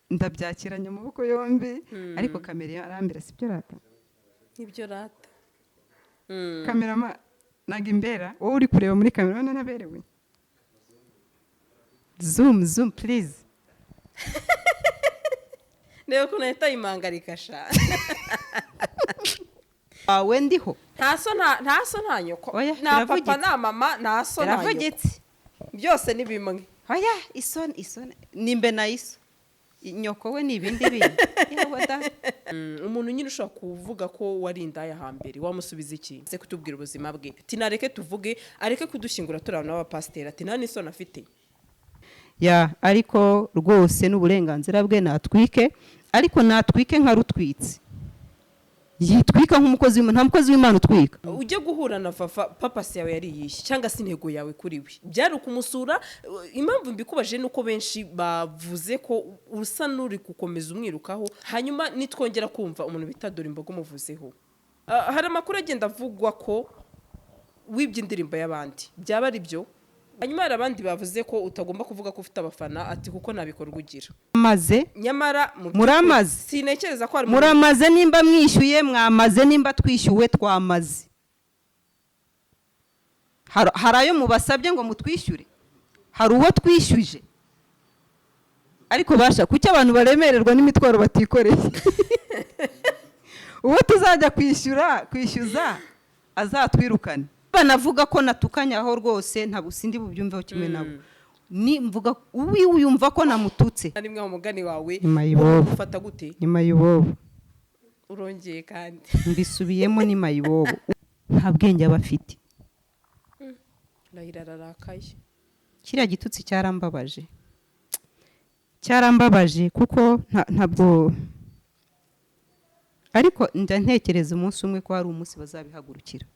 Ndabyakiranye amaboko yombi, ariko kamera arambera, sibyo rata? Nibyo rata. Kamerama, ntabwo imbera. Wowe uri kureba muri kamera, urabona naberewe? Zoom, zoom, please. Reba ukuntu ahita yimangarika sha. Wawe ndiho. Nta so, nta so, nta nyoko. Oya, nta papa. Biravugitse. Nta mama, nta so, nta nyoko. Biravugitse. Byose ni bimwe. Oya, isoni, isoni nimbe na iso, nyoko we ni ibindi bindi, yewe da. Umuntu nyine ushobora kuvuga ko wari indaya hambere, wamusubiza iki se? Kutubwira ubuzima bwe, ati nareke tuvuge, areke kudushyingura turi abantu b'abapasiteri, ati nta n'isoni afite. Ya, ariko rwose n'uburenganzira bwe, natwike, ariko natwike nka rutwitsi, yitwika nk'umukozi w'Imana. Nta mukozi w'Imana utwika. Ujye guhura na Vava, purpose yawe yari iyihe, cyangwa se intego yawe kuri we byari ukumusura? Impamvu mbikubaje ni uko benshi bavuze ko usa n'uri gukomeza umwirukaho, hanyuma nitwongera kumva umuntu bita Dore Imboga umuvuzeho. Hari amakuru agenda avugwa ko wibye indirimbo y'abandi, byaba ari byo? Hanyuma hari abandi bavuze ko utagomba kuvuga ko ufite abafana, ati kuko nta bikorwa ugira. Maze Nyamara mu by'ukuri Muramaze. sintekereza ko hari umuntu- Muramaze nimba mwishyuye, mwamaze. Nimba twishyuwe, twamaze. Hari ayo mubasabye ngo mutwishyure? Hari uwo twishyuje? Ariko basha, kuki abantu baremererwa n'imitwaro batikoreye? Uwo tuzajya kwishyura, kwishyuza, azatwirukane. Banavuga ko natukanye aho rwose, ntabwo sindi bubyumveho kimwe nabo. Ni mvuga wiyumva ko namututse. Na rimwe mu mugani wawe. Nyuma y'ibobo. Ufata gute? Nyuma y'ubobo. Urongeye kandi. Mbisubiyemo, ni mayibobo, nta bwenge aba afite. Rahira ararakaye. Kiriya gitutsi cyarambabaje, cyarambabaje, kuko ntabwo, ariko njya ntekereza umunsi umwe ko hari umunsi bazabihagurukira.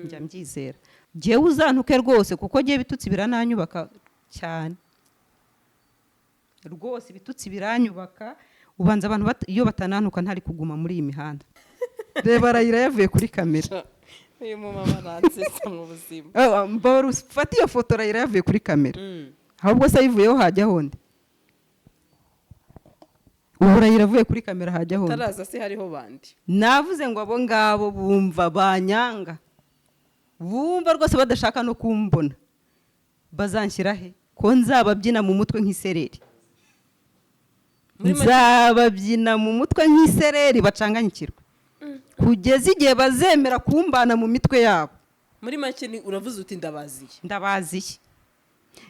Njya mbyizera. Jyewe uzantuke rwose, kuko jyewe ibitutsi birananyubaka cyane rwose, ibitutsi biranyubaka. Ubanza abantu iyo batanantuka ntari kuguma muri iyi mihanda. Reba arayira yavuye kuri kamera. Uyu mumama aransetsa mu buzima. Ah, mbabara ufate iyo foto, arayira yavuye kuri kamera. Ahubwo se ayivuyeho hajya hondi? Ubu Rayira avuye kuri kamera hajya hondi? Taraza se hariho bandi? Navuze ngo abo ngabo bumva banyanga, bumva rwose badashaka no kumbona, bazanshyira he ko nzababyina mu mutwe nk'isereri? Muri make- Nzababyina mu mutwe nk'isereri, bacanganyikirwe kugeza igihe bazemera kumbana mu mitwe yabo. Muri make ni uravuze uti ndabaziye. Ndabaziye.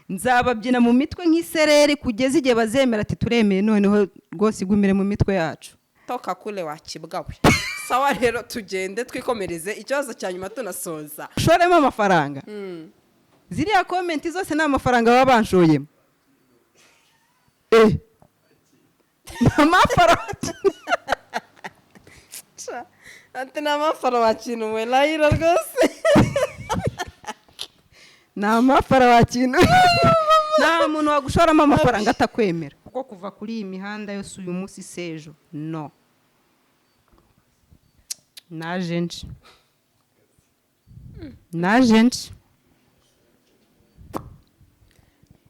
Nzababyina mu mitwe nk'isereri kugeza igihe bazemera ati turemeye noneho rwose, igumire mu mitwe yacu. Toka kule wakibwawe. Sawa rero, tugende twikomereze ikibazo cya nyuma tunasoza. Ushoremo amafaranga. Ziriya comment zose ni amafaranga baba banshoyemo. Ni amafaranga. Ati ni amafara wakinuwe, Rayira rwose. Ni amafara wakintu. Nta muntu wagushoramo amafaranga atakwemera, kuko kuva kuri iyi mihanda yose uyu munsi sejo no naje nje, naje nje.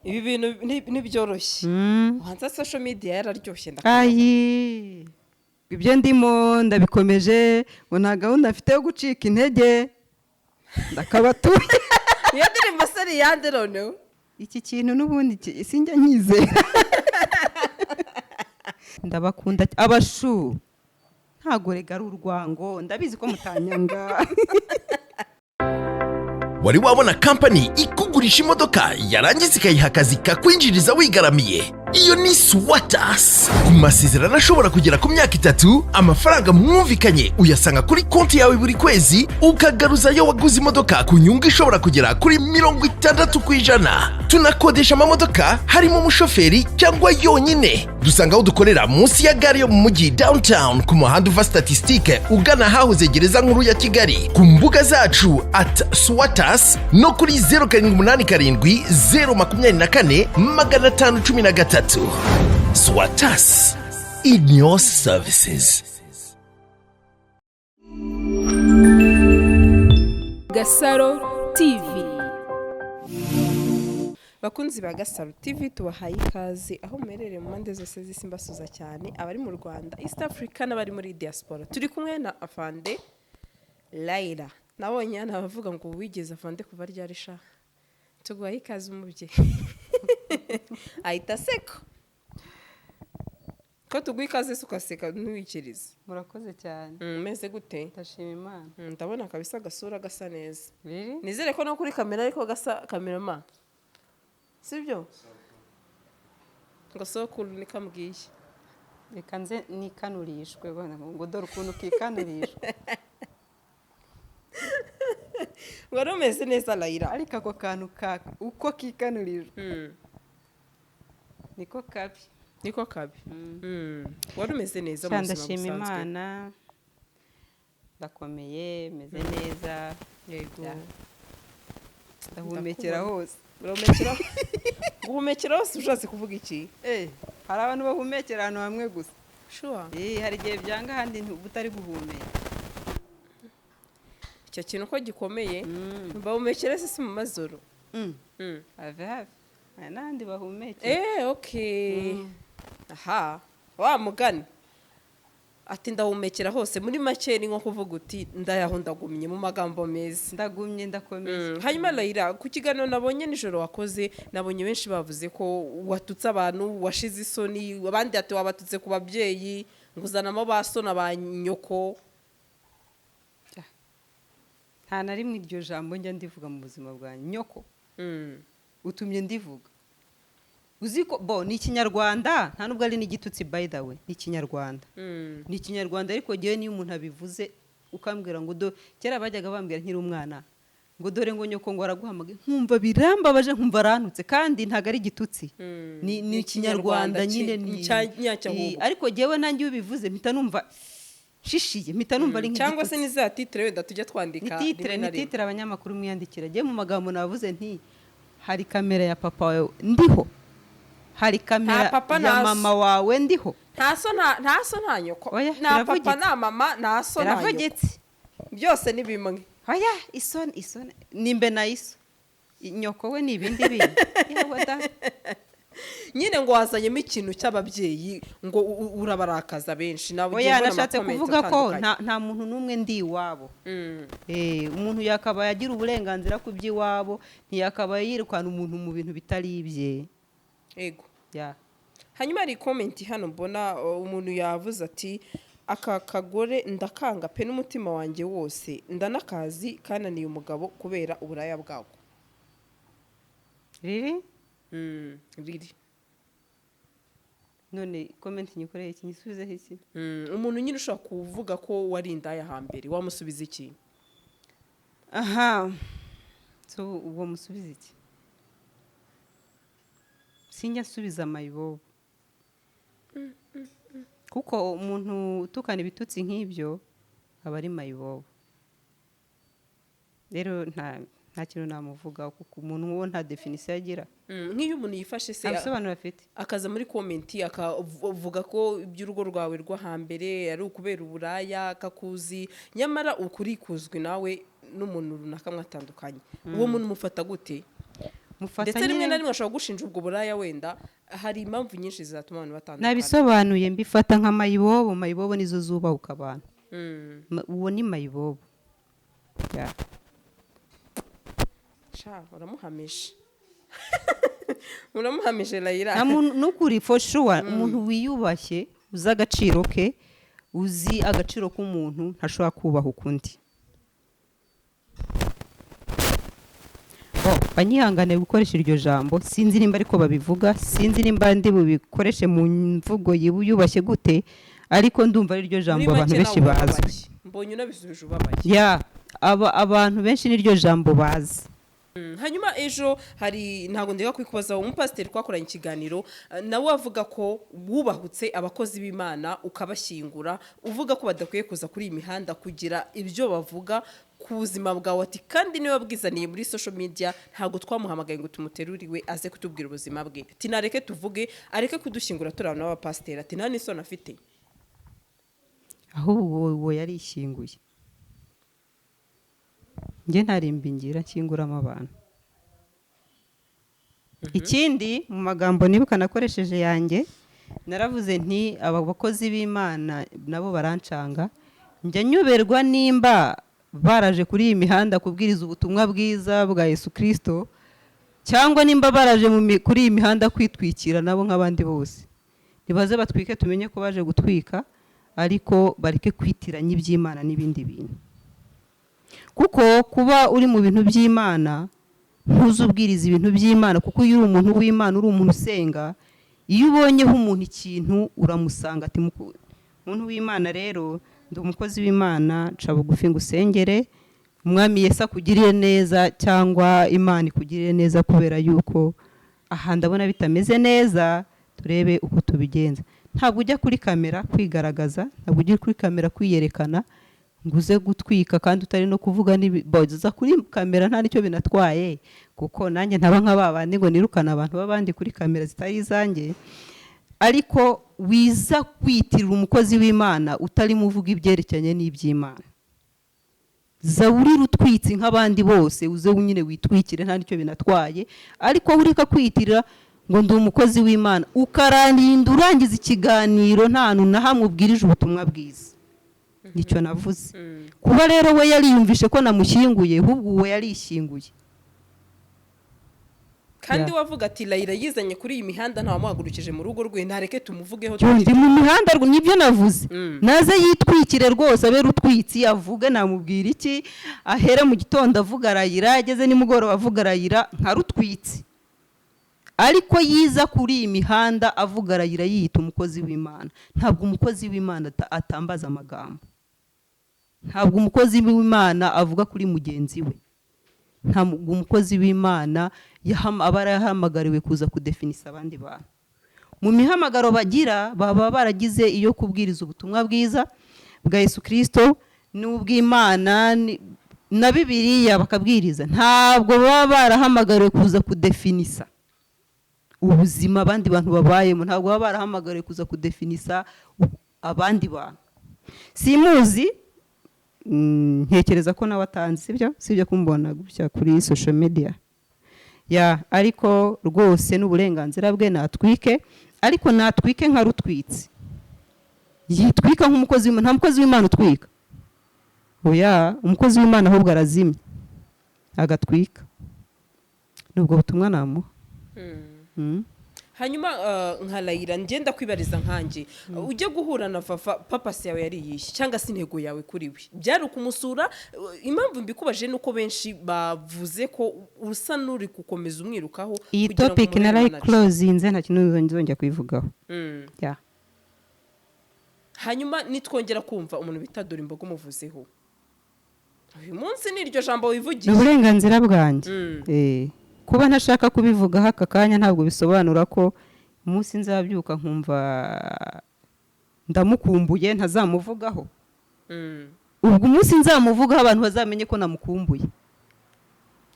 Ibi bintu ntibyoroshye. Ubanza social media yararyoshye, ndakubona. Ayi, ibyo ndimo ndabikomeje, ngo nta gahunda mfite yo gucika intege, ndakabatuye. Iyo ndirimbo se ni iyande noneho? Iki kintu n'ubundi sinjya nkizera. Ndabakunda abashu, ntago rega ari urwango, ndabizi ko mutanyanga. Wari wabona kampani ikugurisha imodoka yarangiza ikayiha akazi kakwinjiriza wigaramiye? Iyo ni Swatas. Ku masezerano ashobora kugera ku myaka 3, amafaranga mwumvikanye uyasanga kuri konti yawe buri kwezi, ukagaruzayo waguze imodoka ku nyungu ishobora kugera kuri 60%. Tunakodesha amamodoka harimo umushoferi cyangwa yonyine. Dusanga aho dukorera munsi ya gare yo mu mujyi Downtown, ku muhanda uva Statisitike ugana ahahoze gereza nkuru ya Kigali, ku mbuga zacu @Swatas no kuri 0787 024 513. Swatas in your services. Gasaro TV. Bakunzi ba Gasaro TV, tubahaye ikaze aho muherereye mu mpande zose z'isi. Mbasuhuza cyane abari mu Rwanda, East Africa n'abari muri diaspora. Turi kumwe na Afande Layla. Nabonye hano abavuga ngo wigeze afande kuva ryari sha? Tuguhaye ikaze umubyeyi. Ahita aseka ko tuguha ikaze se ugaseka ntiwikirize. Murakoze cyane. Meze gute? Ndashima Imana. Ndabona kabisa agasura gasa neza. Biri. Nizere ko no kuri kamera ariko gasa, kamerama, sibyo? Ngo sokuru nikambwiye. Reka nze nikanurishwe bona, ngo dore ukuntu kikanurishwa. Wari umeze neza, Layira. Ariko ako kantu ka uko kikanurijwe niko kabi. Niko kabi. Wari umeze neza mu Sha, buzima ndashima busanzwe? Imana, ndakomeye, meze neza. Yego. Ya. Ndahumekera Ndakubona. hose. Urahumekera, guhumekera hose ushatse kuvuga iki? Hari abantu bahumekera ahantu hamwe gusa. Sure? Hari igihe byanga ahandi utari guhumeka. Icyo kintu ko gikomeye. Bahumekera se si mu mazuru? Have have, hari n'ahandi bahumekera. Okay, aha wa mugani ati ndahumekera hose, muri make ni nko kuvuga uti ndayaho, ndagumye, mu magambo meza. Ndagumye, ndakomeye. Hanyuma Layira, ku kiganiro nabonye nijoro wakoze, nabonye benshi bavuze ko watutse abantu, washize isoni abandi, ati wabatutse ku babyeyi, ngo uzanamo ba so na ba nyoko. Nta na rimwe iryo jambo njya ndivuga mu buzima bwanjye, nyoko. Utumye ndivuga, uzi ko bo ni Ikinyarwanda, nta nubwo ari n'igitutsi, by the way, ni Ikinyarwanda. Ni Ikinyarwanda, ariko ngewe niyo umuntu abivuze ukambwira ngo do, kera bajyaga bambwira nkiri umwana ngo dore ngo nyoko ngo araguhamagaye, nkumva birambabaje, nkumva arantutse, kandi ntabwo ari igitutsi. Ni Ikinyarwanda nyine, ni nyacyo ahubwo. Ariko ngewe nanjye iyo ubivuze mpita numva shishiye, mpita numva ari Cyangwa se nk'igitutsi. ni za titre wenda tujya Ni twandika titre. rimwe Ni na rimwe. titre abanyamakuru mwiyandikira. Ngewe mu magambo navuze nti hari kamera ya papa wawe ndiho, hari kamera Nta papa, ya nta so. mama wawe ndiho. Nta so, nta so, nta nyoko. Oya, Nta papa, biravugitse. nta mama, nta so, nta nyoko. Biravugitse. Byose ni bimwe. Oya, isoni, isoni nimbe na iso, nyoko we ni ibindi bindi, yewe da. Nyine ngo wazanyemo ikintu cy'ababyeyi, ngo urabarakaza benshi nawe ugiye Oya, ubona nashatse ama comment kuvuga ko atandukanye. nta muntu n'umwe ndi iwabo. Umuntu yakabaye agira uburenganzira ku by'iwabo, ntiyakabaye yirukana umuntu mu bintu bitari ibye. Yego. Ya. Hanyuma hari comment hano mbona, umuntu yavuze ati aka kagore ndakanga pe n'umutima wanjye wose, ndanakazi kananiye umugabo kubera uburaya bwako. Riri. Riri. None comment nyikoreye iki? Nyisubizeho iki? Umuntu nyine ushobora kuvuga ko wari indaya hambere, wamusubiza iki? Aha, so ubwo musubiza iki? Sinjya nsubiza amayibobo, kuko umuntu utukana ibitutsi nk'ibyo aba ari mayibobo. Rero nta kintu namuvugaho, kuko umuntu uwo nta définition agira. Nk'iyo umuntu yifashe se Nta bisobanuro afite. akaza muri comment akavuga ko iby'urugo rwawe rwo hambere ari ukubera uburaya, akakuzi, nyamara ukuri kuzwi nawe n'umuntu runaka mwatandukanye, uwo muntu umufata gute? Mufata Ndetse rimwe nyine- na rimwe ashobora gushinja ubwo buraya, wenda hari impamvu nyinshi zatuma abantu batandukana. Nabisobanuye, mbifata nka mayibobo. Mayibobo nizo zubahuka abantu. Uwo ni mayibobo. Ya. Sha, uramuhamije, uramuhamije Layira. Nta muntu n'ukuri, for sure, umuntu wiyubashye, uzi agaciro ke, uzi agaciro k'umuntu, ntashobora kubaha ukundi. Bo banyihangane gukoresha iryo jambo, sinzi nimba ariko babivuga, sinzi nimba ndi bubikoreshe mu mvugo yubashye gute, ariko ndumva ari ryo jambo Muri abantu make benshi nawe bazi. urababaye. Mbonye unabisubije ubabaye. Ya, aba abantu benshi niryo jambo bazi. Hanyuma ejo hari, ntabwo ndeka kwikubaza, umupasiteri twakoranye ikiganiro, nawe avuga ko wubahutse abakozi b'Imana ukabashyingura, uvuga ko badakwiye kuza kuri iyi mihanda kugira ibyo bavuga ku buzima bwawe, ati kandi niwe wabwizaniye muri social media, ntabwo twamuhamagaye ngo tumuteruriwe aze kutubwira ubuzima bwe, ati nareke tuvuge, areke kudushyingura turi abantu b'abapasiteri, ati nta n'isoni afite. Ahubwo uwo yarishyinguye. Njye ntarimbi ngira nshyinguramo abantu. Ikindi, mu magambo nibuka nakoresheje yanjye, naravuze nti aba bakozi b'Imana nabo barancanga. Njya nyuberwa nimba baraje kuri iyi mihanda kubwiriza ubutumwa bwiza bwa Yesu Kirisito, cyangwa nimba baraje kuri iyi mihanda kwitwikira nabo nk'abandi bose. Nibaze batwike, tumenye ko baje gutwika, ariko bareke kwitiranya iby'Imana n'ibindi bintu, kuko kuba uri mu bintu by'Imana ntuzi ubwiriza ibintu by'Imana, kuko iyo uri umuntu w'Imana, uri umuntu usenga, iyo ubonyeho umuntu ikintu uramusanga ati: "Muntu w'Imana, rero ndi umukozi w'Imana, nca bugufi ngo usengere, Umwami Yesu akugirire neza, cyangwa Imana ikugirire neza, kubera yuko aha ndabona bitameze neza, turebe uko tubigenza." Ntabwo ujya kuri kamera kwigaragaza, ntabwo ujya kuri kamera kwiyerekana ngo uze gutwika kandi utari no kuvuga. Uza kuri kamera nta nicyo binatwaye, kuko nanjye ntaba nka ba bandi ngo nirukane abantu b'abandi kuri kamera zitari izanjye. Ariko wiza kwitirira umukozi w'Imana utarimo uvuga ibyerekeranye n'iby'Imana. Za uri rutwitsi nk'abandi bose, uze nyine witwikire, nta nicyo binatwaye, ariko ureka kwiyitirira ngo ndi umukozi w'Imana, ukarinda urangiza ikiganiro nta hantu na hamwe ubwirije ubutumwa bwiza. Nicyo navuze. Kuba rero we yariyumvishe ko namushyinguye, ahubwo uwo yarishyinguye. Kandi wavuga ati Layira yizanye kuri iyi mihanda, ntawamuhagurukije mu rugo rwe, ntareke tumuvugeho. Yo, ndi mu mihanda nibyo navuze. Naze yitwikire rwose, abe rutwitsi, avuge namubwira iki, ahere mu gitondo avuga arayira, ageze nimugoroba avuga arayira nka rutwitsi. Ariko yiza kuri iyi mihanda avuga arayira yiyita umukozi w'Imana. Ntabwo umukozi w'Imana atambaza amagambo, ntabwo umukozi w'Imana avuga kuri mugenzi we, ntabwo umukozi w'Imana aba yarahamagariwe kuza kudefinisa abandi bantu. Mu mihamagaro bagira, baba baragize iyo kubwiriza ubutumwa bwiza bwa Yesu Kirisito n'ubw'Imana na Bibiliya bakabwiriza. Ntabwo baba barahamagariwe kuza kudefinisa ubuzima abandi bantu babayemo, ntabwo baba barahamagariwe kuza kudefinisa abandi bantu. Simuzi, ntekereza ko nawe atanzi, sibyo? Sibyo kumbona gutya kuri social media ya, ariko rwose n'uburenganzira bwe, natwike, ariko natwike nka rutwitsi, yitwika nk'umukozi w'Imana. Nta mukozi w'Imana utwika, oya. Umukozi w'Imana ahubwo arazimya agatwika. Ni ubwo butumwa namuha. Hanyuma nka Layira, ngenda kwibariza nkanjye, ujya guhura na Vava, purpose yawe yari iyihe, cyangwa se intego yawe kuri we byari ukumusura? Impamvu mbikubaje ni uko benshi bavuze ko usa n'uri gukomeza umwirukaho Iyi kugira ngo topic mubere narayi manager. closinze, nta kintu nzongera kuyivugaho. Ya. Hanyuma nitwongera kumva umuntu bita Dore Imboga umuvuzeho uyu munsi, ni iryo jambo Ni wivugiye? uburenganzira bwanjye. Kuba ntashaka kubivugaho aka kanya ntabwo bisobanura ko umunsi nzabyuka nkumva ndamukumbuye ntazamuvugaho. Ubwo umunsi nzamuvugaho, abantu bazamenye ko namukumbuye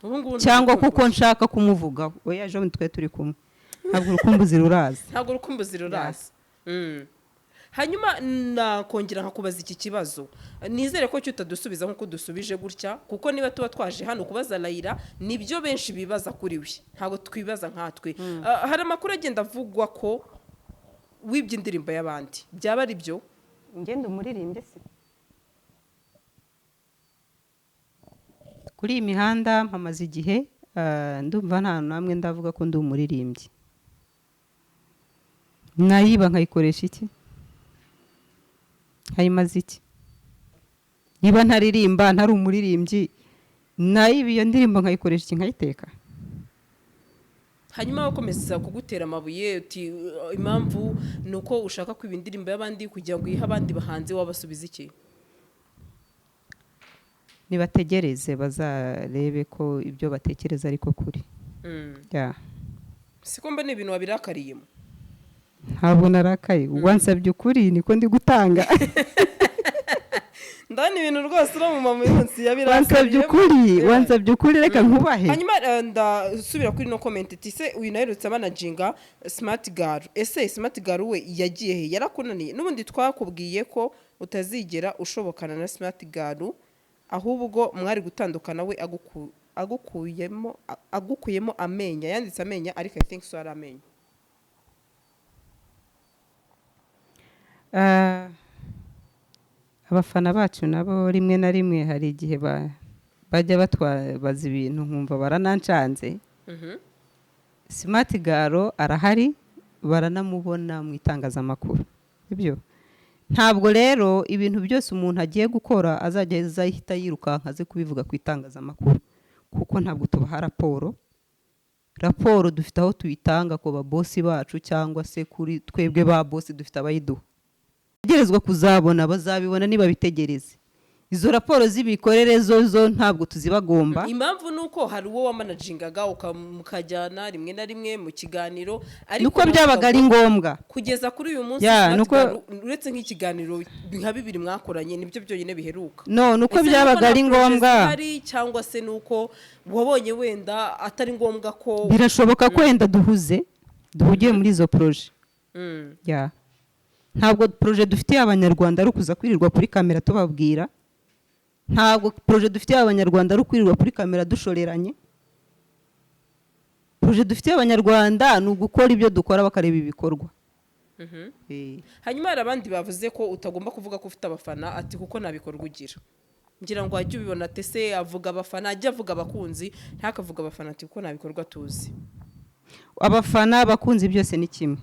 Ubu ngubu cyangwa kuko ntamukumbuye. nshaka kumuvugaho. Oya, ejo bundi twari turi kumwe, ntabwo urukumbuzi ruraza. Ntabwo urukumbuzi ruraza. Hanyuma nakongera nkakubaza iki kibazo, nizere ko cyo utadusubiza nk'uko dusubije gutya, kuko niba tuba twaje hano kubaza Layira, nibyo benshi bibaza kuri we, ntabwo twibaza nkatwe. Hari amakuru agenda avugwa ko wibye indirimbo y'abandi, byaba ari byo? Ngende umuririmbye se? Kuri iyi mihanda mpamaze igihe, ndumva nta hantu namwe ndavuga ko ndi umuririmbyi. Nayiba nkayikoresha iki? Nkayimaze iki? Niba ntaririmba, ntari umuririmbyi, nayiba iyo ndirimbo nkayikoresha iki? Nkayiteka? Hanyuma bakomeza kugutera amabuye uti impamvu ni uko ushaka kwiba indirimbo y'abandi kugira ngo uyihe abandi bahanzi, wabasubiza iki? Nibategereze bazarebe ko ibyo batekereza ariko kuri. Ya. Siko mba ni ibintu wabirakariyemo? Ntabwo narakaye, wansabye ukuri niko ndi gutanga. Ndabona ibintu rwose uri mu mama uyu munsi Wansabye yabirakariyemo. ukuri, wansabye ukuri, reka nkubahe. Hanyuma ndasubira kuri no comment iti: se uyu naherutse amanaginga Smart Girl, ese Smart Girl we yagiye he? Yarakunaniye? N'ubundi twakubwiye ko utazigera ushobokana na Smart Girl, ahubwo mwari gutandukana we Agukuyemo amenyo, yanditse amenyo ariko I think so ari amenyo. Abafana bacu nabo rimwe na rimwe hari igihe bajya batwabaza ibintu nkumva baranancanze. Smart Garo arahari, baranamubona mu itangazamakuru. Ibyo ntabwo rero ibintu byose umuntu agiye gukora azajya ahita yirukanka aze kubivuga ku itangazamakuru, kuko ntabwo tubaha raporo. Raporo dufite aho tuyitanga ku babosi bacu, cyangwa se kuri twebwe ba bosi dufite abayiduha. Tegerezwa kuzabona, bazabibona nibabitegereze. Izo raporo z'imikorere zo ntabwo tuzibagomba. Impamvu ni uko hari uwo wamanajingaga mukajyana rimwe na rimwe mu kiganiro, ariko nuko byabaga ari ngombwa. Kugeza kuri uyu munsi Ya, Smart nuko- Girl, uretse nk'ikiganiro nka bibiri mwakoranye, nibyo byonyine biheruka. No, nuko Ese nuko byabaga nta ari projet ngombwa. zihari, cyangwa se nuko wabonye wenda atari ngombwa ko Birashoboka ko wenda duhugiye muri izo projet. Ya, ntabwo projet dufitiye Abanyarwanda ari ukuza kwirirwa kuri kamera tubabwira. Ntabwo projet dufitiye Abanyarwanda ari ukwirirwa kuri kamera dushoreranye. Projet dufitiye Abanyarwanda ni ugukora ibyo dukora bakareba ibikorwa. Hanyuma hari abandi bavuze ko utagomba kuvuga ko ufite abafana, ati kuko nta bikorwa ugira. Ngira ngo wajye ubibona ate se? Avuga abafana, ajya avuga abakunzi, ntakavuga abafana, ati kuko nta bikorwa tuzi. Abafana, abakunzi, byose ni kimwe.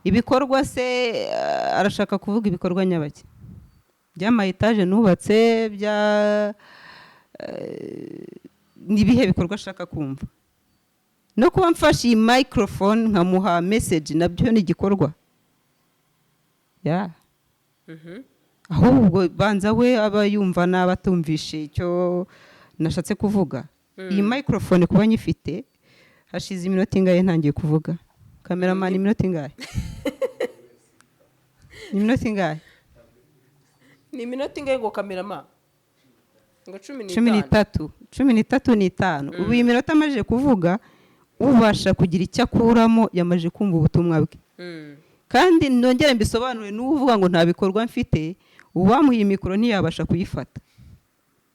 Ibikorwa se, arashaka kuvuga ibikorwa nyabaki? By'ama etaje nubatse, bya ni ibihe bikorwa ashaka kumva? No kuba mfashe iyi microphone nkamuha message nabyo ni igikorwa. Ya, ahubwo banza we aba yumva n'aba atumvishe icyo nashatse kuvuga. Iyi microphone kuba nyifite, hashize iminota ingahe ntangiye kuvuga? Cameraman, iminota ingahe? Ni iminota ingahe? Ni iminota ingahe ngo, cameraman? Ngo cumi Cumi n'itanu. n'itatu, 13 n'itanu. Ubu iyi minota amaze kuvuga, ubasha kugira icyo akuramo yamaze kumva ubutumwa bwe. Kandi nongere mbisobanure, n'uvuga ngo nta bikorwa mfite, uwamuha iyi mikoro ntiyabasha kuyifata.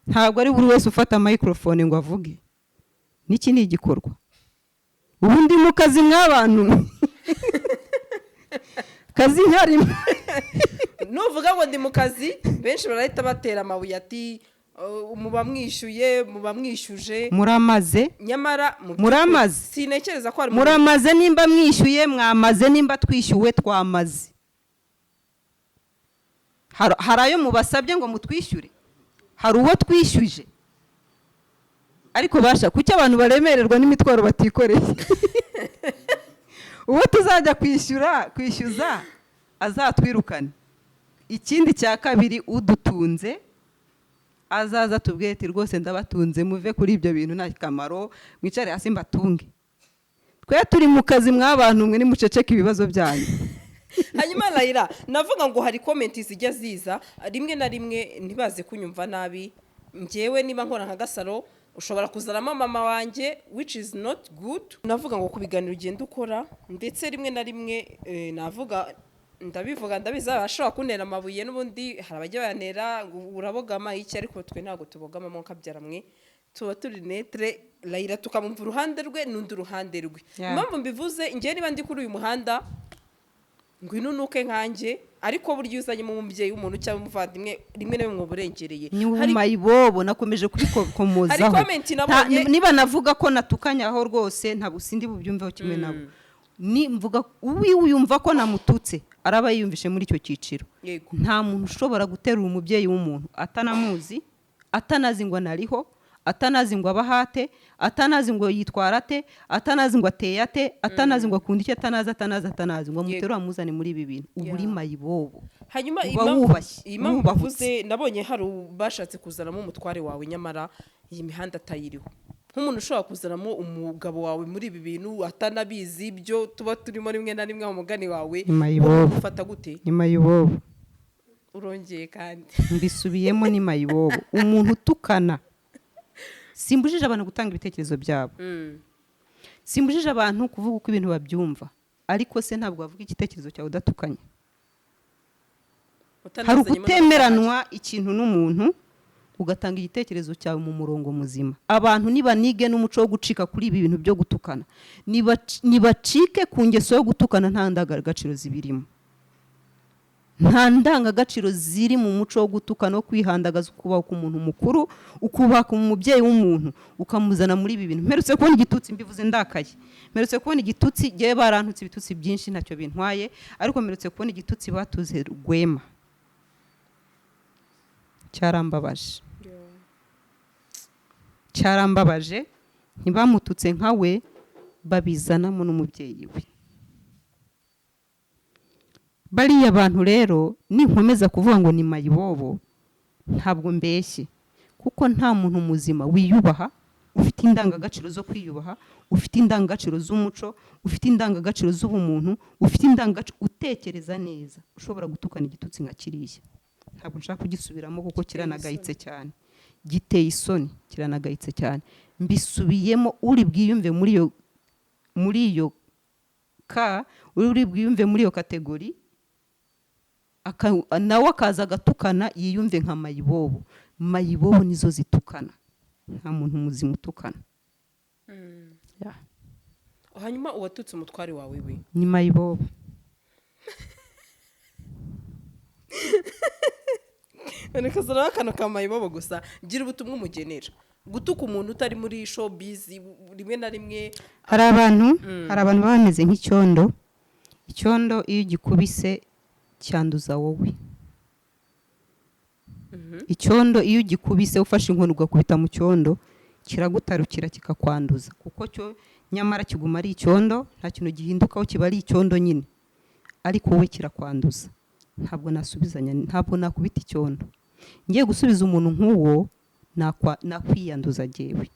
Ntabwo ari buri wese ufata microphone ngo avuge. N'iki ni igikorwa. Ubu ndi mu kazi mw'abantu, kazi nkarimo. Nuvuga ngo ndi mu kazi, benshi barahita batera amabuye ati "Muba mwishyuye, muba mwishyuje." Muramaze. Nyamara mu by'ukuri Muramaze. sintekereza ko hari umuntu- Muramaze. Nimba mwishyuye mwamaze, nimba twishyuwe twamaze. Hari ayo mubasabye ngo mutwishyure? Hari uwo twishyuje? Ariko basha, kuki abantu baremererwa n'imitwaro batikoreye? Uwo tuzajya kwishyura, kwishyuza, azatwirukane. Ikindi cya kabiri, udutunze azaza tubwire ati rwose ndabatunze, muve kuri ibyo bintu nta kamaro, mwicare hasi mbatunge. Twe turi mu kazi mw'abantu mwe, nimuceceke ibibazo byanyu. Hanyuma Layira, navuga ngo hari comment zijya ziza rimwe na rimwe ntibaze kunyumva nabi. Njyewe niba nkora nka Gasaro, ushobora kuzanamo mama wanjye, which is not good. Navuga ngo ku biganiro ugenda ukora, ndetse rimwe na rimwe navuga, ndabivuga, ndabizi abashobora kuntera amabuye, n'ubundi hari abajya bayanera ngo urabogama iki, ariko twe ntabwo tubogamamo kabyara mwe, tuba turi neutre. Layira tukamumva uruhande rwe n'undi uruhande rwe. Impamvu mbivuze, njyewe niba ndi kuri uyu muhanda, ngwino unuke nkanjye, ariko burya iyo uzanyemo umubyeyi w'umuntu cyangwa umuvandimwe, rimwe na rimwe uba urengereye. Nyuma ibobo nakomeje kubikomozaho. Hari comment nabonye- Niba navuga ko natukanye aho rwose, ntabwo sindi bubyumveho kimwe nabo. Ni mvuga wiyumva ko namututse, araba yiyumvishe muri icyo cyiciro. Nta muntu ushobora guterura umubyeyi w'umuntu atanamuzi, atanazi ngo anariho, atanazi ngo abahate, atanazi ngo yitwara ate, atanazi ngo ateye ate, atanazi ngo akunda icyo, atanazi, atanazi, atanazi, ngo amuterure amuzane muri ibi bintu. Uba uri mayibobo. Hanyuma Uba wubashye, iyi mpamvu wubahutse. mvuze, nabonye hari bashatse kuzanamo umutware wawe, nyamara iyi mihanda atayiriho. Nk'umuntu ushobora kuzanamo umugabo wawe muri ibi bintu atanabizi ibyo tuba turimo rimwe na rimwe, mu mugani wawe, Ni mayibobo. ufata gute? Ni mayibobo. Urongeye kandi. Mbisubiyemo, ni mayibobo umuntu utukana. Simbujije abantu gutanga ibitekerezo byabo, simbujije abantu kuvuga uko ibintu babyumva, ariko se ntabwo wavuga igitekerezo cyawe udatukanye? Hari Utanazanyemo ugutemeranwa ikintu n'umuntu. Ugatanga igitekerezo cyawe mu murongo muzima. Abantu nibanige n'umuco wo gucika kuri ibi bintu byo gutukana. Nibacike ku ngeso yo gutukana. Nta ndangagaciro zibirimo, nta ndangagaciro ziri mu muco wo gutukana no kwihandagaza. Ukubaha umuntu mukuru, ukubaha umubyeyi w'umuntu, ukamuzana muri ibi bintu. Mperutse kubona igitutsi, mbivuze ndakaye. Mperutse kubona igitutsi. Ngewe barantutse ibitutsi byinshi, ntacyo bintwaye, ariko mperutse kubona igitutsi batuze Rwema, cyarambabaje, cyarambabaje. Ntibamututse nka we, babizanamo n'umubyeyi we. Bariya bantu rero, ninkomeza kuvuga ngo ni mayibobo, ntabwo mbeshye, kuko nta muntu muzima wiyubaha, ufite indangagaciro zo kwiyubaha, ufite indangagaciro z'umuco, ufite indangagaciro z'ubumuntu, ufite indangagaciro, utekereza neza, ushobora gutukana igitutsi nka kiriya. Ntabwo nshaka kugisubiramo kuko kiranagayitse cyane, giteye isoni, kiranagayitse cyane. Mbisubiyemo, uri bwiyumve muri iyo ka uri bwiyumve muri iyo category, nawe akaza agatukana, yiyumve nka mayibobo. Mayibobo nizo zitukana, nta muntu muzima utukana. Yeah. Hanyuma uwatutse umutware wawe we? Ni mayibobo. Reka zaraho akantu ka mayibobo gusa. Gira ubutumwa umugenera. Gutuka umuntu utari muri showbiz rimwe na rimwe. Hari abantu baba bameze nk'icyondo. Icyondo iyo ugikubise cyanduza wowe. Icyondo iyo ugikubise, ufashe inkoni ugakubita mu cyondo, kiragutarukira kikakwanduza, kuko cyo nyamara kiguma ari icyondo, nta kintu gihindukaho, kiba ari icyondo nyine, ariko wowe kirakwanduza. Ntabwo nasubizanya, ntabwo nakubita icyondo. Ngiye gusubiza umuntu nk'uwo, nakwiyanduza jyewe,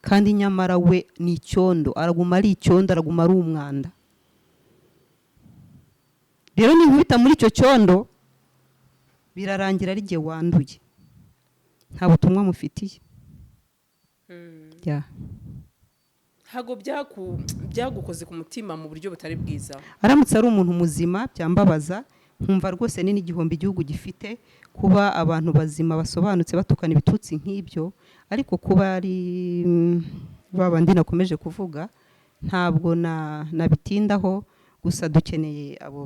kandi nyamara we ni icyondo, araguma ari icyondo, araguma ari umwanda. Rero ninkubita muri icyo cyondo, birarangira ari jye wanduye. Nta butumwa mufitiye. Yeah. Ntabwo byagukoze ku mutima mu buryo butari bwiza? Aramutse ari umuntu muzima byambabaza, nkumva rwose ni n'igihombo igihugu gifite kuba abantu bazima basobanutse batukana ibitutsi nk'ibyo. Ariko kuba ari ba bandi nakomeje kuvuga, ntabwo nabitindaho. Gusa dukeneye abo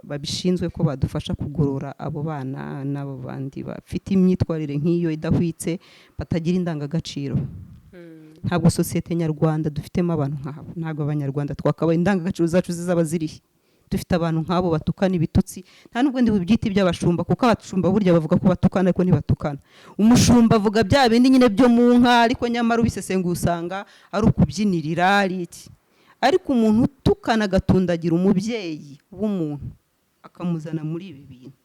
babishinzwe ko badufasha kugorora abo bana n'abo bandi bafite imyitwarire nk'iyo idahwitse, batagira indangagaciro. Ntabwo sosiyete nyarwanda dufitemo abantu nk'abo. Ntabwo Abanyarwanda twakabaye, indangagaciro zacu zizaba zirihe dufite abantu nk'abo batukana ibitutsi? Nta nubwo ndi bubyite iby'abashumba, kuko abashumba burya bavuga ko batukana, ariko ntibatukana. Umushumba avuga bya bindi nyine byo mu nka, ariko nyamara ubisesenguye usanga ari ukubyinirira, ari iki. Ariko umuntu utukana, agatundagira umubyeyi w'umuntu, akamuzana muri ibi bintu,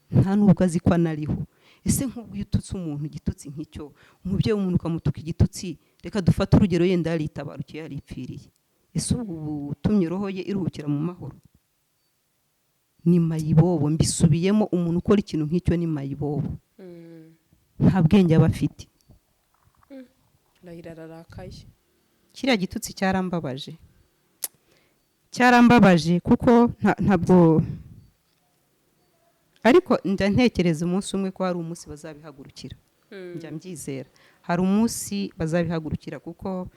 nta nubwo azi ko anariho. Ese nk'ubwo iyo ututse umuntu igitutsi nk'icyo, umubyeyi w'umuntu ukamutuka igitutsi, reka dufate urugero, yenda yaritabarukiye, yaripfiriye, ese ubwo ubu utumye roho ye iruhukira mu mahoro? Ni mayibobo, mbisubiyemo. Umuntu ukora ikintu nk'icyo ni mayibobo, nta bwenge aba afite. Rahira ararakaye. Kiriya gitutsi cyarambabaje, cyarambabaje, kuko ntabwo, ariko njya ntekereza umunsi umwe ko hari umunsi bazabihagurukira. Njya mbyizera, hari umunsi bazabihagurukira, kuko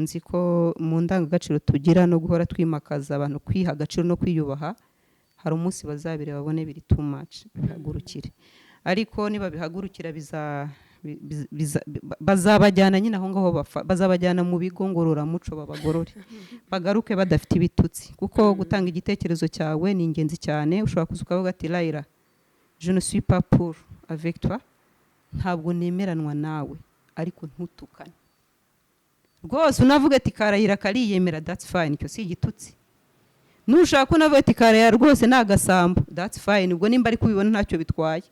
nzi ko mu ndangagaciro tugira no guhora twimakaza abantu kwiha agaciro no kwiyubaha, hari umunsi bazabireba babone biri too much, babihagurukire. Ariko nibabihagurukira bazabajyana nyine aho ngaho, bazabajyana mu bigo ngororamuco, babagorore, bagaruke badafite ibitutsi. Kuko gutanga igitekerezo cyawe ni ingenzi cyane. Ushobora kuza ukavuga ati: "Layira, je ne suis pas pour avec toi, ntabwo nemeranwa nawe," ariko ntutukane rwose. Unavuga ati: "Karayira kariyemera," that's fine, icyo si igitutsi. Nushaka unavuga ati: "Karayira rwose ni agasambo," that's fine, ubwo nimba ari kubibona ntacyo bitwaye.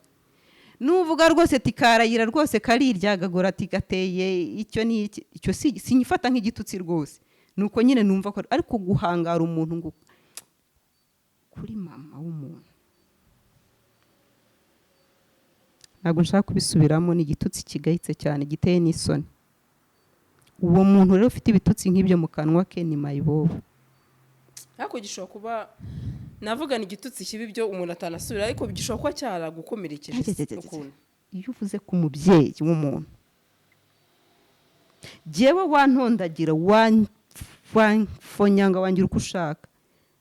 Nuvuga rwose ati: "Karayira rwose kariryagagura," ati: "Gateye icyo ni iki," icyo si sinyifata nk'igitutsi rwose, nuko nyine numva ko. Ariko guhangara umuntu ngo kuri mama w'umuntu, ntabwo nshaka kubisubiramo, ni igitutsi kigayitse cyane, giteye n'isoni. Uwo muntu rero ufite ibitutsi nk'ibyo mu kanwa ke ni mayibobo. Ariko gishobora kuba, navuga ni igitutsi kibi byo umuntu atanasubira, ariko gishobora kuba cyaragukomerekeje ukuntu. Iyo uvuze ku mubyeyi w'umuntu, jyewe wantondagira, wamfonyanga, wangira uko ushaka,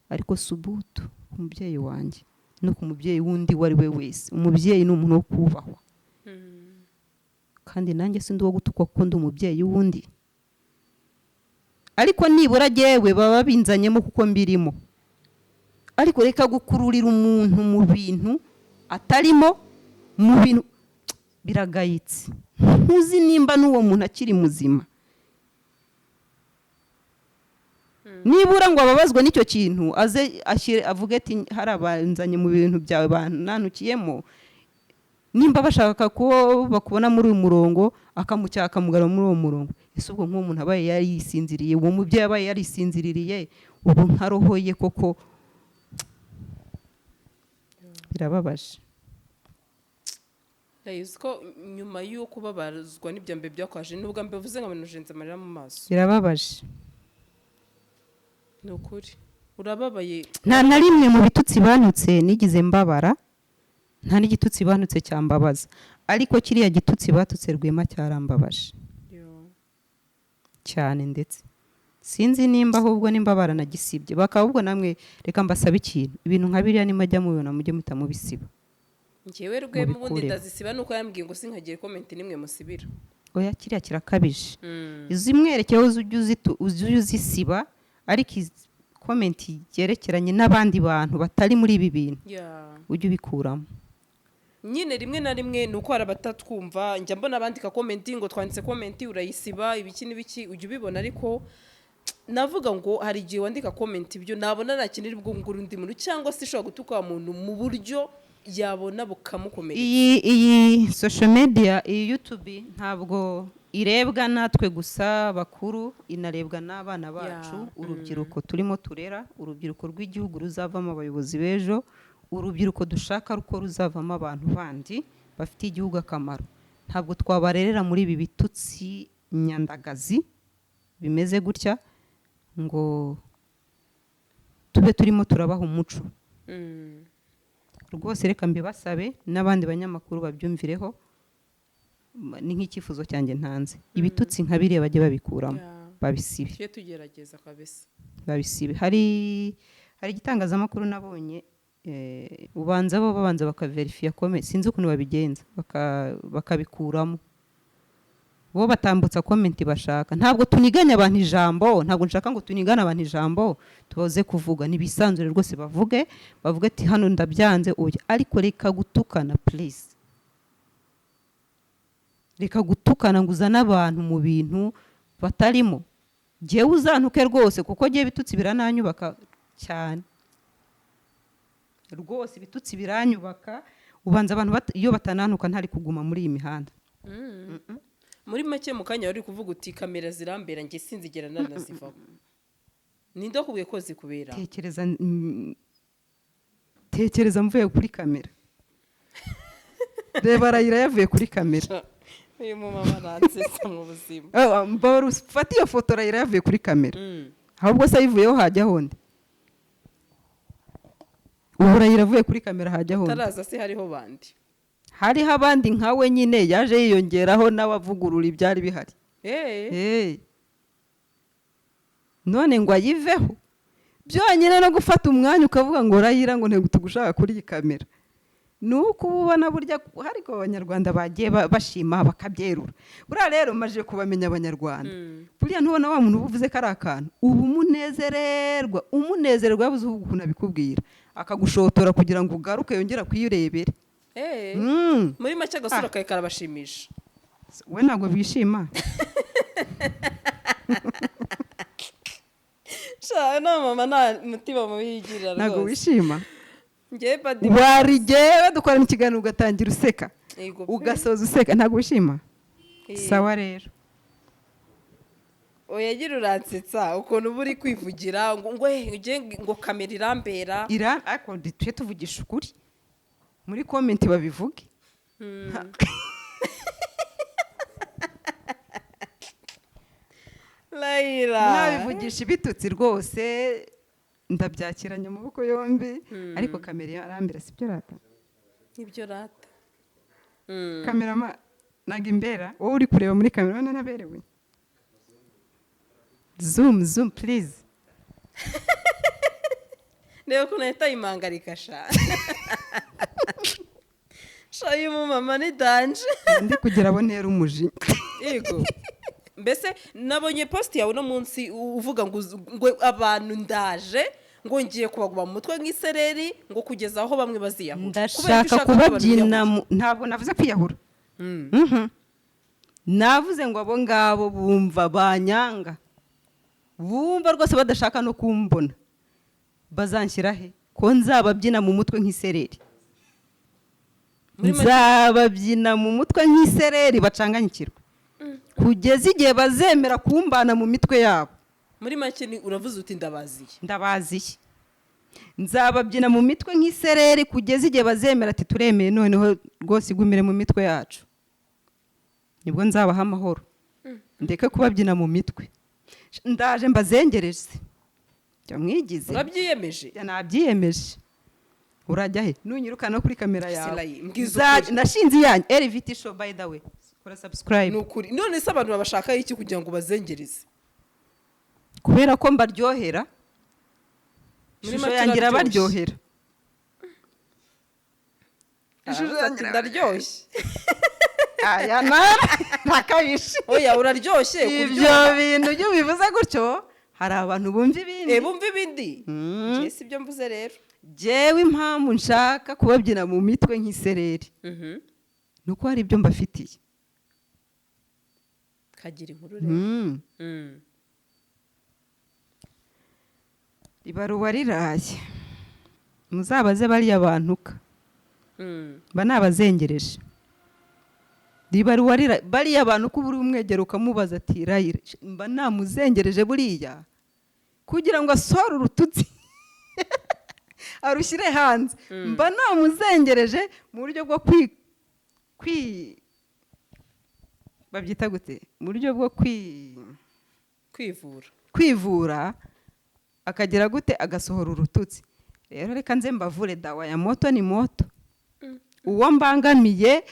ariko subutu ku mubyeyi wanjye no ku mubyeyi wundi uwo ari we wese. Umubyeyi ni umuntu wo kubahwa, kandi nanjye sindi uwo gutukwa kuko ndi umubyeyi w'undi. Ariko nibura jyewe baba binzanyemo kuko mbirimo. Ariko reka gukururira umuntu mu bintu atarimo, mu bintu biragayitse. Ntuzi nimba n'uwo muntu akiri muzima, nibura ngo ababazwe n'icyo kintu, aze ashyire avuge ati: "Hari abanzanye mu bintu byawe bananukiyemo." Nimba bashaka ko bakubona muri uyu murongo, akamucyaha, akamugarura muri uwo murongo. Ese ubwo nk'uwo muntu abaye yarisinziriye, uwo mubyeyi abaye yarisinziririye, ubu nka roho ye koko? Birababaje. Ndayizi ko nyuma y'uko kubabazwa n'ibya mbere byakwaje, nubwo mbivuze ngo nujenze amarira mu maso. Birababaje. Ni ukuri urababaye. Nta na rimwe mu bitutsi banutse nigize mbabara, nta n'igitutsi banutse cyambabaza, ariko kiriya gitutsi batutse Rwema cyarambabaje. Yo. Cyane. Ndetse sinzi nimba ahubwo nimba baranagisibye bakaba. Ahubwo namwe reka mbasabe ikintu: ibintu nka biriya nimajya mubibona, mujye muhita mubisiba. Njyewe Rwema ubundi Mubikuremo. ndazisiba, nuko yambwiye ngo sinkagire comment nimwe musibira. Oya, kiriya kirakabije. Izimwerekeyeho ujye uzisiba, ariko izi comment yerekeranye n'abandi bantu batari muri ibi bintu, ujye ubikuramo. Nyine rimwe na rimwe ni uko hari abatatwumva. Njya mbona abandika comment ngo twanditse comment urayisiba, ibiki n'ibiki, ujya ubibona. Ariko navuga ngo hari igihe wandika comment, ibyo nabona nta kintu iri bwungure undi muntu, cyangwa se ishobora gutuka wa muntu mu buryo yabona bukamukomeretsa. Iyi social media, iyi YouTube, ntabwo irebwa natwe gusa bakuru, inarebwa n'abana bacu, urubyiruko turimo turera, urubyiruko rw'igihugu ruzavamo abayobozi b'ejo, urubyiruko dushaka ko ruzavamo abantu bandi bafitiye igihugu akamaro. Ntabwo twabarerera muri ibi bitutsi nyandagazi bimeze gutya ngo tube turimo turabaha umuco. Rwose reka mbibasabe n'abandi banyamakuru babyumvireho, ni nk'icyifuzo cyanjye ntanze: ibitutsi nka biriya bajye babikuramo, babisibe. Tujye tugerageza kabisa. Babisibe. Hari igitangazamakuru nabonye, ubanza bo babanza bakaverifiya comment, sinzi ukuntu babigenza, bakabikuramo. Bo batambutsa comment bashaka. Ntabwo tuniganya abantu ijambo, ntabwo nshaka ngo tunigane abantu ijambo, tubaze kuvuga nibisanzure rwose, bavuge ati: "Hano ndabyanze." Oya, ariko reka gutukana, please. Reka gutukana ngo uzane abantu mu bintu batarimo. Jyewe uzantuke rwose, kuko jyewe ibitutsi birananyubaka cyane rwose. Ibitutsi biranyubaka. Ubanza abantu iyo batanantuka ntari kuguma muri iyi mihanda. Muri make, mu kanya wari kuvuga uti kamera zirambera, njye sinzigera nanazivaho. Ninde wakubwiye ko zikubera? Tekereza mvuye kuri kamera. Reba Arayira yavuye kuri kamera. Uyu mumama aransetsa mu buzima. Ah, mbabara ufate iyo foto, Arayira yavuye kuri kamera. Ahubwo se ayivuyeho hajya hondi? Ubu Arayira avuye kuri kamera hajya hondi? Taraza se hariho bandi? Hariho abandi nkawe nyine, yaje yiyongeraho nawe avugurura ibyari bihari. Hey. None ngo ayiveho byonyine no gufata umwanya ukavuga ngo Rayira, ngo ntego tugushaka kuri iyi kamera, ni uko uba ubona burya ariko abanyarwanda bagiye bashima bakabyerura. Buriya rero maje kubamenya abanyarwanda. Buriya ntubona wa muntu uba uvuze ko ari akantu, uba umunezererwa, umunezererwa yabuze ukuntu abikubwira, akagushotora kugira ngo ugaruke yongere akwirebere. Muri make agasura kawe karabashimisha. We ntabwo bishima. Sha no mama, nta mutima mubi yigirira. Ntabwo Rwose wishima. Njyewe badi. Warigewe dukorana ikiganiro ugatangira useka, Yego pe. ugasoza useka, ntabwo wishima? Sawa rero. Oya, gira uransetsa ukuntu uba uri kwivugira ngo ujye ngo kamera irambera. Ira ariko tujye tuvugisha ukuri, muri comment babivuge. Layira. Mwabivugisha ibitutsi rwose ndabyakiranye amaboko yombi, ariko kamera irambera, sibyo rata? Nibyo rata. Cameraman, ntabwo imbera. Wowe uri kureba muri kamera, urabona naberewe? Zoom, zoom, please. Reba ukuntu ahita yimangarika. Sha sha, uyu mumama ni danger. Ndi kugira abo ntera umujinya. Yego, mbese nabonye post yawe uno munsi uvuga ngo abantu ndaje, ngo ngiye kubaguma mu mutwe nk'isereri, ngo kugeza aho bamwe baziyahura. Kubera ko Ndashaka ushaka ko abantu kubabyina biyahura. Ntabwo navuze kwiyahura. Navuze ngo abo ngabo bumva banyanga, bumva rwose badashaka no kumbona, bazanshyira he ko nzababyina mu mutwe nk'isereri? Muri make- Nzababyina mu mutwe nk'isereri, bacanganyikirwe kugeza igihe bazemera kumbana mu mitwe yabo. Muri make ni uravuze uti ndabaziye. Ndabaziye. Nzababyina mu mitwe nk'isereri kugeza igihe bazemera ati turemeye, noneho rwose igumire mu mitwe yacu. Nibwo nzabaha amahoro, ndeke kubabyina mu mitwe. Ndaje mbazengereze, jya mwigize. Urabyiyemeje? Jya, nabyiyemeje. Urajya he nunyirukana no kuri kamera yawe? Silayi, mbwiza ukuri. Nashinze iyanjye RVT Show. By the way, kora subscribe. Ni ukuri. None se abantu babashaka iki kugira ngo bazengereze? Kubera ko mbaryohera. Muri Ishusho make yanjye uraryoshye. irabaryohera. Aravuze ati ndaryoshye. Aya ntakabishe. Oya, uraryoshye. Ibyo Kuryoha. bintu iyo ubivuze gutyo, hari abantu bumva ibindi. Eh, bumva ibindi. Njye si ibyo mvuze rero. Jyewe impamvu nshaka kubabyina mu mitwe nk'isereri ni uko hari ibyo mbafitiye. Kagira inkuru rero. Ibaruwa riraye, muzabaze bariya bantuka. Mba nabazengereje. Ribaruwa rira bariya bantu ko buri umwegera ukamubaza ati rayira, mba namuzengereje buriya kugira ngo asohore urututsi arushyire hanze. Mba namuzengereje mu buryo bwo kwi babyita gute, mu buryo bwo kwi Kwivura. Kwivura, akagira gute, agasohora urututsi. Rero reka nze mbavure. Dawa ya moto ni moto. Uwo mbangamiye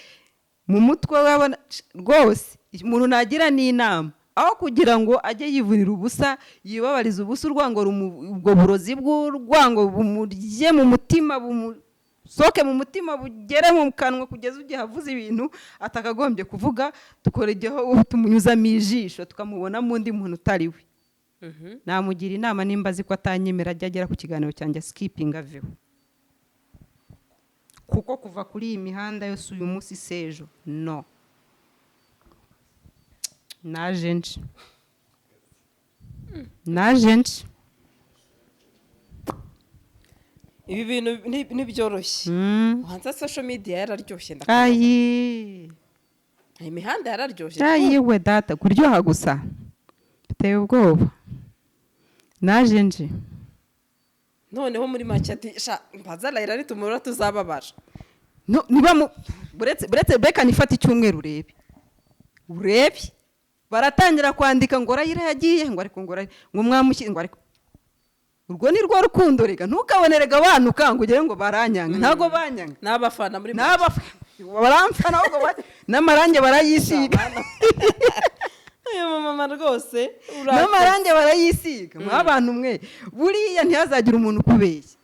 mu mutwe wabona rwose umuntu nagira n'inama, aho kugira ngo ajye yivurira ubusa, yibabariza ubusa, urwango ubwo burozi bw'urwango bumurye mu mutima, bumusohoke mu mutima, bugere mu kanwa, kugeza igihe avuze ibintu atakagombye kuvuga, tukoregeho tumunyuzamo ijisho, tukamubonamo undi muntu utari we. Namugira inama, nimba azi ko atanyemera, ajya agera ku kiganiro cyanjye skipinga aveho, kuko kuva kuri iyi mihanda yose uyu munsi sejo no naje nje, naje nje. Ibi bintu ntibyoroshye. Ubanza social media yararyoshye, ndakubona. Ayi. Imihanda yararyoshye. Ayi we data, kuryoha gusa biteye ubwoba. Naje nje. Noneho muri make ati sha mbaza Layira, nitumubura tuzababara. No, niba mu buretse reka nifate icyumweru, urebe, urebe baratangira kwandika ngo Rayira yagiye, ngo ariko ngo Rayira, ngo mwamushyi, ngo ariko urwo ni rwo rukundo. Rega ntukabone, rega banuka ngo ugere ngo baranyanga. Ntabwo banyanga. N'abafana muri make. Baramfana ahubwo, n'amarange barayisiga. Uyu mumama rwose urakoze. N'amarange barayisiga. Mwa bantu mwe, buriya ntihazagire umuntu ukubeshya.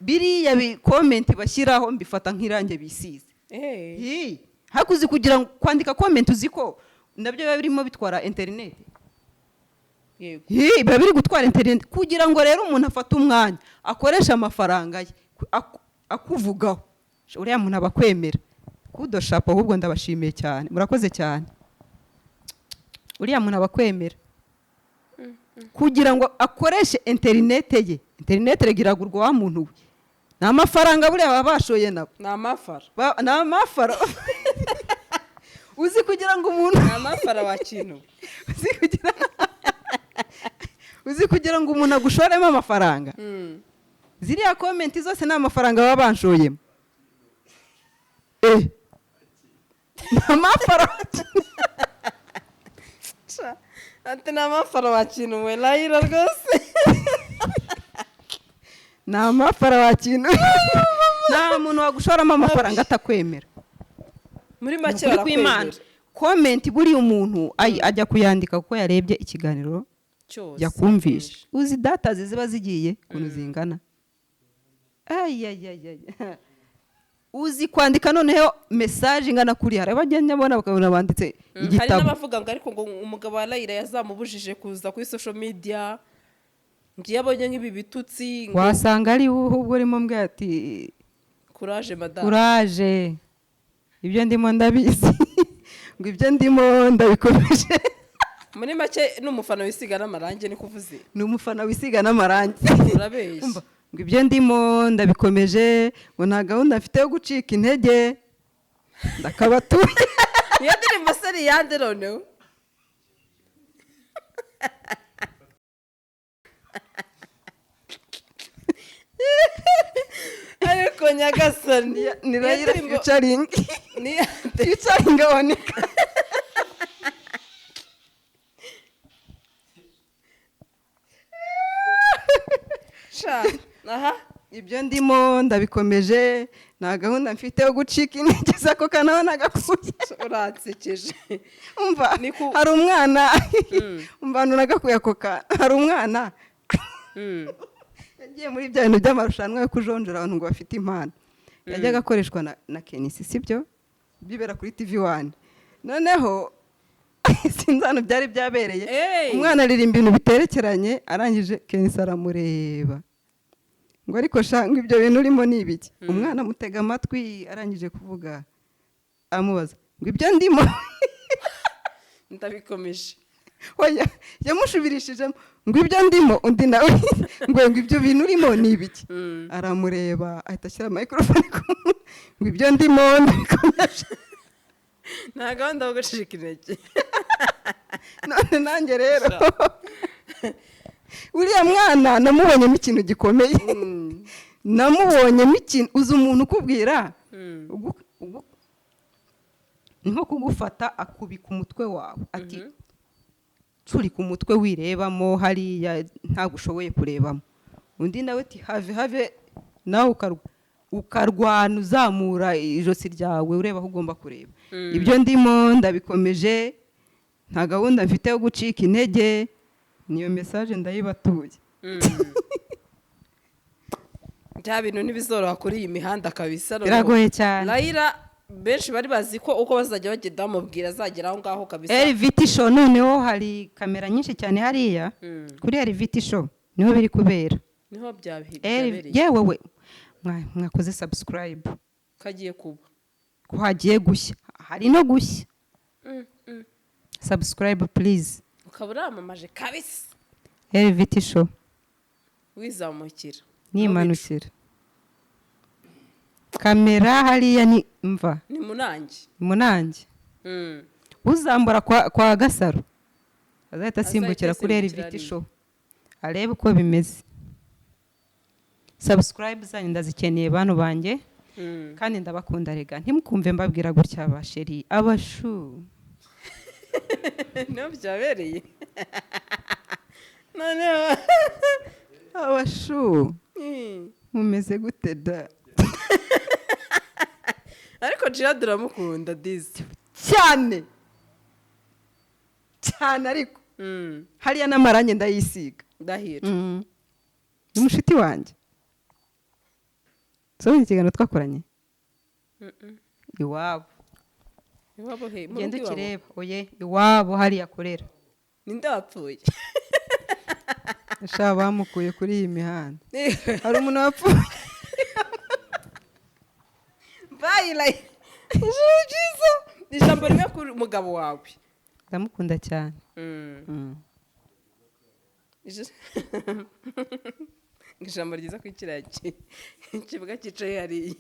Biriya comment bashyiraho mbifata nk'irange bisize. Hi, hakuzi kugira ngo kwandika comment, uzi ko nabyo biba birimo bitwara interineti? Yego. Hi, biba biri gutwara interineti. Kugira ngo rero umuntu afate umwanya akoreshe amafaranga ye akuvugaho, uriya muntu aba akwemera. Kudoshapo ahubwo ndabashimiye cyane, murakoze cyane. Uriya muntu aba akwemera kugira ngo akoreshe interinete ye. Interinete rega iragurwa wa muntu we, ni amafaranga buriya baba bashoye nabo. Ni amafara. Ni amafara. Uzi kugira ngo umuntu Ni amafara wa kintu. Uzi kugira ngo umuntu agushoremo amafaranga? Ziriya comment zose ni amafaranga baba banshoyemo. Ni amafaranga. Ati ni amafara wa kintu we, Layira rwose. Ni amafara wa kintu. Nta muntu wagushoramo amafaranga atakwemera. Muri make Ni ukuri kw'Imana. barakwemera. Comment buriya umuntu ajya kuyandika kuko yarebye ikiganiro cyose yakumvishe. Uzi data ziba zigiye ukuntu zingana? Ayayayaya, uzi kwandika noneho message ingana kuriya? Hari abagenda mbona bakabona banditse Hari igitabo. n'abavuga ngo ariko ngo umugabo wa Layira yazamubujije kuza kuri social media, ngo iyo abonye nk'ibi bitutsi ngo. Wasanga ari wowe ahubwo urimo mbwira ati: "Courage, madame." "Courage, ibyo ndimo ndabizi," ngo "ibyo ndimo ndabikomeje." Muri make ni umufana wisiga n'amarangi, niko uvuze? Ni umufana wisiga n'amarangi. Urabeshya. Umva, ngo "ibyo ndimo ndabikomeje," ngo "nta gahunda mfite yo gucika intege, ndakabatuye." Niyo ndirimbo se ni iyande noneho? Ariko nyagasani! Ni Iyo Rayira ndirimbo featuring ni iyande? Featuring aboneka. Sha aha. "Ibyo ndimo ndabikomeje, nta gahunda mfite yo gucika intege." Sako kanaho nagakuye. Uransekeje. Umva, hari umwana, umva ahantu nagakuye ako kantu. Hari umwana yagiye muri bya bintu by'amarushanwa yo kujonjora abantu ngo bafite impano, yajyaga akoreshwa na KNC, sibyo bibera kuri TV One. Noneho sinzi ahantu byari byabereye. Hey! Umwana aririmba ibintu biterekeranye, arangije KNC aramureba ngo: "Ariko sha," ngo "ibyo bintu urimo ni ibiki?" Umwana amutega amatwi, arangije kuvuga amubaza ngo: "Ibyo ndimo Ndabikomeje." Oya, yamushubirishijemo ngo: "Ibyo ndimo." Undi nawe ngo "Ibyo bintu urimo ni ibiki?" Aramureba, ahita ashyira microphone ku munwa ngo: "Ibyo ndimo ndabikomeje." Nta gahunda yo gucika intege. None nanjye rero uriya mwana namubonyemo ikintu gikomeye, namubonyemo ikintu. Uzi umuntu ukubwira ni nko kugufata akubika umutwe wawe, ati: "Curika umutwe wirebamo hariya, ntabwo ushoboye kurebamo." Undi nawe ati: "Have, have." Nawe ukarwana uzamura ijosi ryawe ureba aho ugomba kureba. "Ibyo ndimo ndabikomeje, nta gahunda mfite yo gucika intege." Niyo message ndayibatuye. Bya bintu ntibizoroha kuri iyi mihanda kabisa noneho. Biragoye cyane. Layira benshi bari bazi ko uko bazajya bagenda bamubwira azagera aho ngaho kabisa. LVT Show, noneho hari kamera nyinshi cyane hariya kuri LVT Show, niho biri kubera. Niho byabereye. Yewe we, mwakoze subscribe. Kagiye kuba. Ko hagiye gushya, hari no gushya. Subscribe please. Ukaba uramamaje kabisa. LVT Show. Wizamukira. Nimanukira kamera hariya ni mva. Ni munange. Munange. Uzambura kwa Gasaro azahita asimbukira kuri asimbukira LVT hariya. Show arebe uko bimeze. Subscribe zanyu ndazikeneye, bantu banjye. Kandi ndabakunda rega, ntimukumve mbabwira gutya, abachéri, abachou. Niho byabereye noneho. Abachou, mumeze gute da? Ariko Jihad uramukunda disi. Cyane cyane, ariko hariya n'amarangi ndayisiga. Ndahira. Ni mushuti wanjye. Sobonye ikiganiro twakoranye iwabo. Iwabo he? Mu Ugenda rugo iwabo? ukireba. Oye, iwabo hariya akorera. Ninde wapfuye? Sha, bamukuye kuri iyi mihanda, hari umuntu wapfuye. Bye Layira, ijoro ryiza. Ijambo rimwe kuri umugabo wawe. Ndamukunda cyane. Ijambo ryiza kuri kiriya kibuga cyicaye hariya.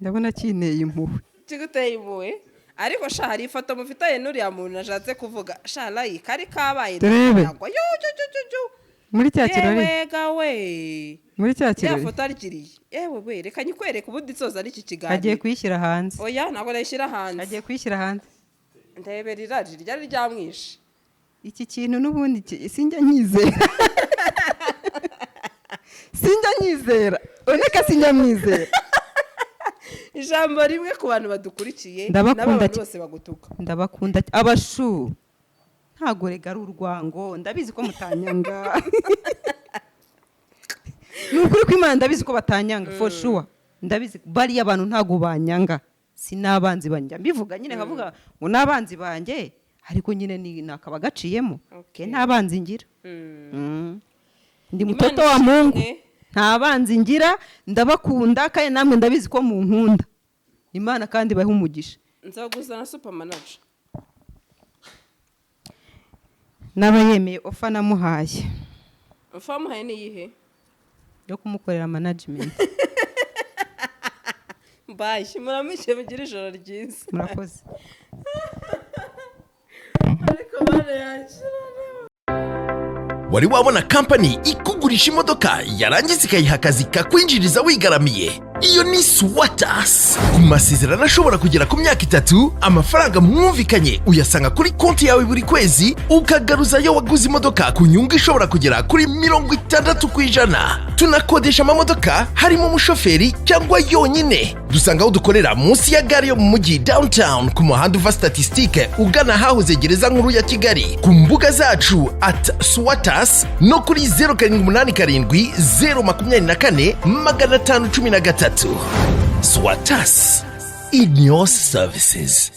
Ndabona kineye impuhwe. Kiguteye impuhwe? Ariko sha, hari ifoto mufitanye n'uriya muntu nashatse kuvuga. Sha Layi, kari kabaye. Turebe. Ndagwa. Yo, yo, yo, yo, yo. Muri cya kirori. Yewe gawe. Muri cya Ya kirori. foto arikiriye. Yewe we, reka nyikwereke ubundi nsoza n'iki Agiye kiganiro. kuyishyira hanze. Oya, ntabwo nayishyira hanze. Agiye kuyishyira hanze. Ndebera irari ryari ryamwishe. Iki kintu n'ubundi sinjya nyizera, sinjya Unyizera oneka, sinyamwizera. Ijambo rimwe ku bantu badukurikiye Ndabakunda n'aba bantu bose bagutuka. Ndabakunda abashu, ntago rega ari urwango, ndabizi ko mutanyanga. Ni ukuri kw'Imana, ndabizi ko batanyanga for sure. Ndabizi bariya abantu ntago banyanga, si n'abanzi banjye. Mbivuga nyine nkavuga ngo n'abanzi banjye, ariko nyine ni nakaba gaciyemo. Ke nta banzi ngira. Ndi mutoto wa Mungu. Ishimwe. Nta banzi ngira, ndabakunda kandi namwe ndabizi ko munkunda. Imana kandi ibahe umugisha. Nzaguza na Super Manager. N'aba yemeye offer namuhaye. Offer wamuhaye ni iyihe? Yo kumukorera management. Bye, muramuke, mugire ijoro ryiza. Murakoze. Ariko bana yakira. Wari wabona kampani ikugurisha imodoka yarangiza ikayiha akazi kakwinjiriza wigaramiye? Iyo ni Swatas. Ku masezerano ashobora kugera ku myaka 3, amafaranga mwumvikanye uyasanga kuri konti yawe buri kwezi, ukagaruzayo waguze imodoka ku nyungu ishobora kugera kuri 60%. Tunakodesha amamodoka harimo umushoferi cyangwa yonyine. Dusanga aho dukorera munsi ya gare yo mu mujyi Downtown, ku muhanda uva Statisitike ugana ahahoze gereza nkuru ya Kigali, ku mbuga zacu @Swatas no kuri 0787 024 513. Swatas, in your services.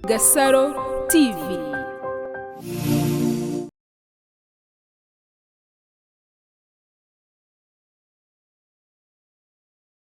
Gasaro TV.